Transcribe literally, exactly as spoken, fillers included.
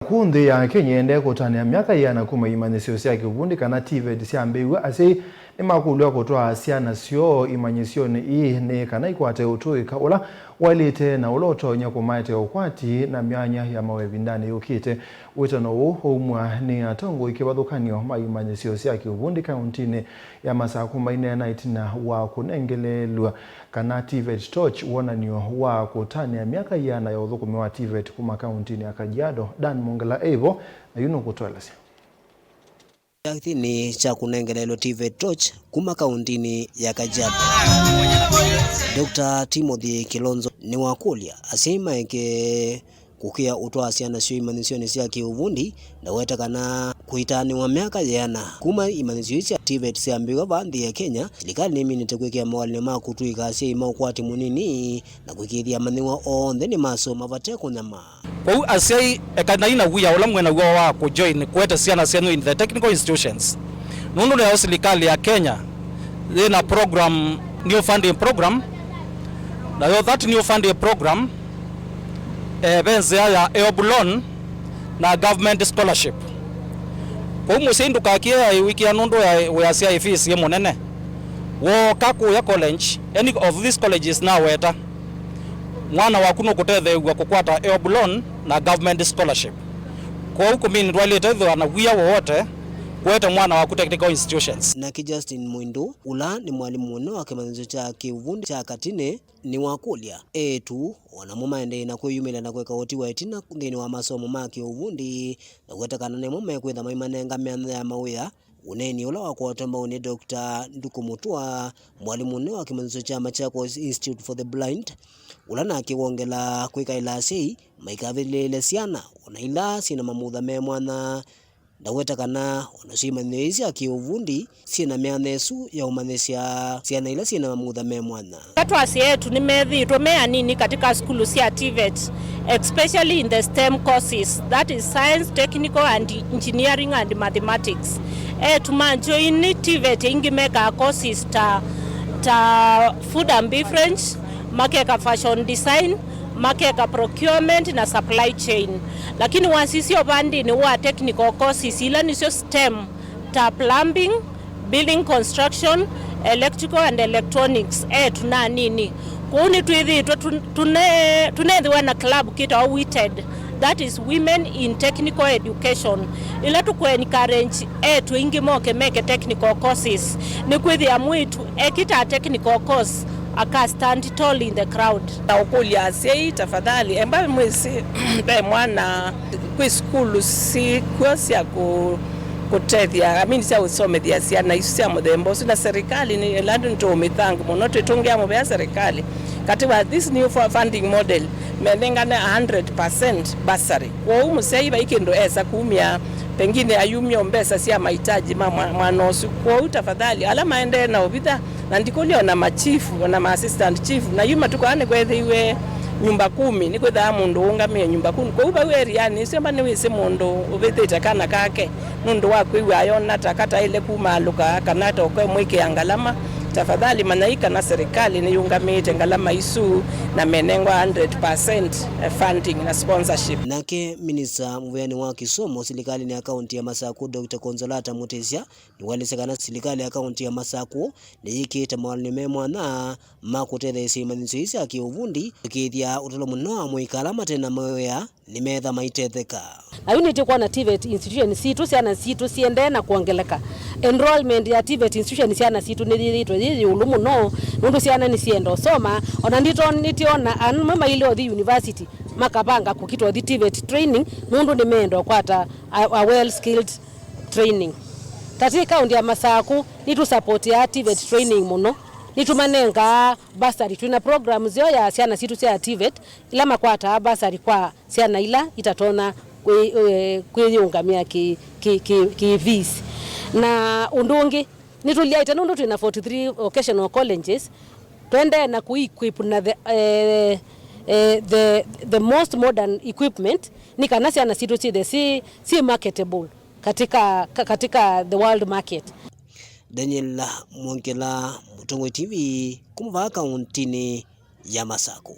Kũu nthĩ ya Kenya ĩendee kũtanĩa myaka ĩana kuma imanyĩsyo sya kĩuvundi kana TVET syambĩĩw'a, asyai nĩmakũlw'a kũtwaa syana syoo imanyĩsyonĩ ii nĩ kana ikwate ũtũĩka ũla waĩlĩte na ũla ũtonya kũmaetee ũkwati na myanya ya mawĩa ĩvindanĩ yũkĩte. Wĩtano ũũ waumw'a nĩ atongoi kĩvathũkany'o ma imanyĩsyo sya kĩuvundi kaũntĩnĩ ya Masakũ maineena ĩtina wa kũnengeleelw'a kana TVET torch, wonany'o wa kũtanĩa myaka ĩana ya ũthũkũmi wa TVET kuma kaũntĩnĩ ya Kajiado. Dan Mongela e vo na yu nũkũtũelesya. Kĩathĩnĩ kya kũnengeleelwa TVET torch kuma kaũntĩnĩ ya Kajiado, Doctor Timothy Kilonzo nĩwakũlya asyai maeke kũkĩa ũtwaa syana syoo imanyĩsyonĩ sya kĩuvundi, na weta kana kũitanĩwa myaka yĩana kuma imanyĩsyo ii sya TVET syambĩĩw'a vaa nthĩ ya Kenya, silikalĩ nĩminĩte kwĩkĩa mawalany'o ma kũtũĩka asyai ma ũkwati mũnini na kũĩkĩĩthya amanyĩw'a onthe nĩmasoma vate kũnyamaa. Kwoou asyai, ekanai na wia ũla mwĩ naw'o wa kũjoin kũete syana syenyu in the technical institutions, nũndũ nĩyo silikalĩ ya Kenya yĩ na program, new funding program, nayo that new funding program, eh, ve nzĩa ya help loan na government scholarship. Kwoou mũsyai ndũkakĩe aiwĩkĩa nũndũ ya wĩasya fees yĩ mũnene. Wooka kũya college, any of these colleges naweta, mwana waku nũkũtetheew'a kũkwata help loan na government scholarship. Kwoou kũmini ndwaĩlĩte ĩthĩwa na wia wowote kũete mwana waku technical institutions. Nake Justin Mwindu, ũla nĩ mwalimũ mũnene wa kĩmanyĩsyo kya kĩuvundi kya Katine, nĩwakũlya eĩtu o namo maendee na kwĩyumĩlya na kũeka ũti wa ĩtina nthĩnĩ wa masomo ma kĩuvundi, na kũweta kana nĩmo mekwĩtha maimanenga myanya ya mawĩa. Ũneeni ũla wakwatwa mbau nĩ Doctor Nduku Mutua, mwalimũ ũnene wa kĩmanyĩsyo kya Machakos Institute for the Blind, ũla nake wongela kwĩkaĩla asyai maikavĩlĩĩle syana o na ila syĩ na mamutha me mwanya, ndaweta kana o nasyo imanyĩsyo ii sya kĩũvundi syĩ na myanya ĩsu ya ũmanyĩsya syana ila syĩ na mamutha me mwanya. Ĩla twasya eĩtu nĩmethĩĩtwe me anini katika sukulu sya TVET, especially in the STEM courses, that is science, technical and engineering and mathematics. Eĩtu ma join TVET aingĩ mekaa courses ta, ta food and beverage, makeka fashion design, makeka procurement na supply chain. Lakini wasisya ũvandĩnĩ wa technical courses ila nĩsyo STEM, ta plumbing, building construction, electrical and electronics, eĩtu na anini. Kwoou nĩtwĩthĩĩtwe tũ-, tũne-, tũneethĩwa na club kĩtawa WITED, that is Women in Technical Education, ĩla tũkũ encourage eĩtu aingĩ moke meke technical courses, nĩkwĩthĩa mwĩĩtu ekĩtaa technical course aka stand tall in the crowd. Na ũkũlya asyai, tafadhali, emba mwĩsĩ ve mwana kwĩ sukulu sikw'o sya kũ-, kũtethya, I mean, sya ũsomethya syana isu sya mũthemba ũsu, na serikali nĩ ĩla nĩtũũmĩthank mũno, twĩtũngĩa mũvea serikali. Katĩ wa this new fu-, funding model, menengane a hundred percent bursary. Kwoou mũsyai vai kĩndũ esa kumya, pengine ayumya o mbesa sya mahitaji ma mwa-, mwana ũsu. Kwoou tafadhali, ala maendee na ũvitha, na ndikũlya ona ma chief, ona ma assistant chief, na yu matukũ aa nĩkwethĩiwe nyumba kumi, nĩkwĩthaa mũndũ ũũngamĩe nyumba kumi. Kwoou vau erianĩ ĩsu, amba nĩwĩsĩ mũndũ ũvĩthĩte kana kake nũndũ wa kwĩw'a ayona ta kataĩle kumaalũka kana ta ũkamwĩkĩa ngalama, tafadhali manyai kana serikali nĩyũngamĩĩte ngalama isu na menengwa hundred percent funding na sponsorship. Nake minista mũvĩanĩ wa kĩsomo silikalĩnĩ ya kaunti ya Masakũ, Doctor Consolata Mutisya, nĩwaelesya kana silikalĩ ya kaunti ya Masakũ nĩyĩkĩĩte mawalany'o me mwanya ma kũtetheesya imanyĩsyo ii sya kĩũvundi, kũĩkĩĩthya ũtalo mũnene wa amũika ala mate na mawĩa nĩmeetha maitetheka. Na yu nĩtũkwona TVET institution sitũ, syana sitũ siendee na kwongeleka. Enrollment ya TVET institution syana sitũ nĩyĩthĩĩtwe yĩ ĩũlũ mũno, nũndũ syana nĩsyenda ũsoma. Ona nĩtwonĩtye ona amwe mailye ũthi university, makavanga kũkitwa ũthi TVET training, nũndũ nĩmeenda ũkwata a, a well skilled training. Tatĩ kaunti ya Masakũ, nĩtũsapotiaa TVET training mũno. Nĩtũmanengaa bursary. Twĩna program nzeo ya syana sitũ sya TVET, ila makwataa bursary kwa syana ila itatonya kwĩ-, eh, kwĩyĩũngamĩa kĩ, kĩ, kĩ, kĩ fees. Na ũndũ ũngĩ, nĩtũlyaĩte nũndũ twĩna forty-three vocational colleges, twendee na kũ-equip na the, eh, eh, the, the most modern equipment, nĩ kana syana sitũ syĩthe syĩ, syĩ marketable katika, ka-, katika the world market. Daniel Mwongela, Mũtongoi TV, kuma vaa kauntinĩ ya Masakũ.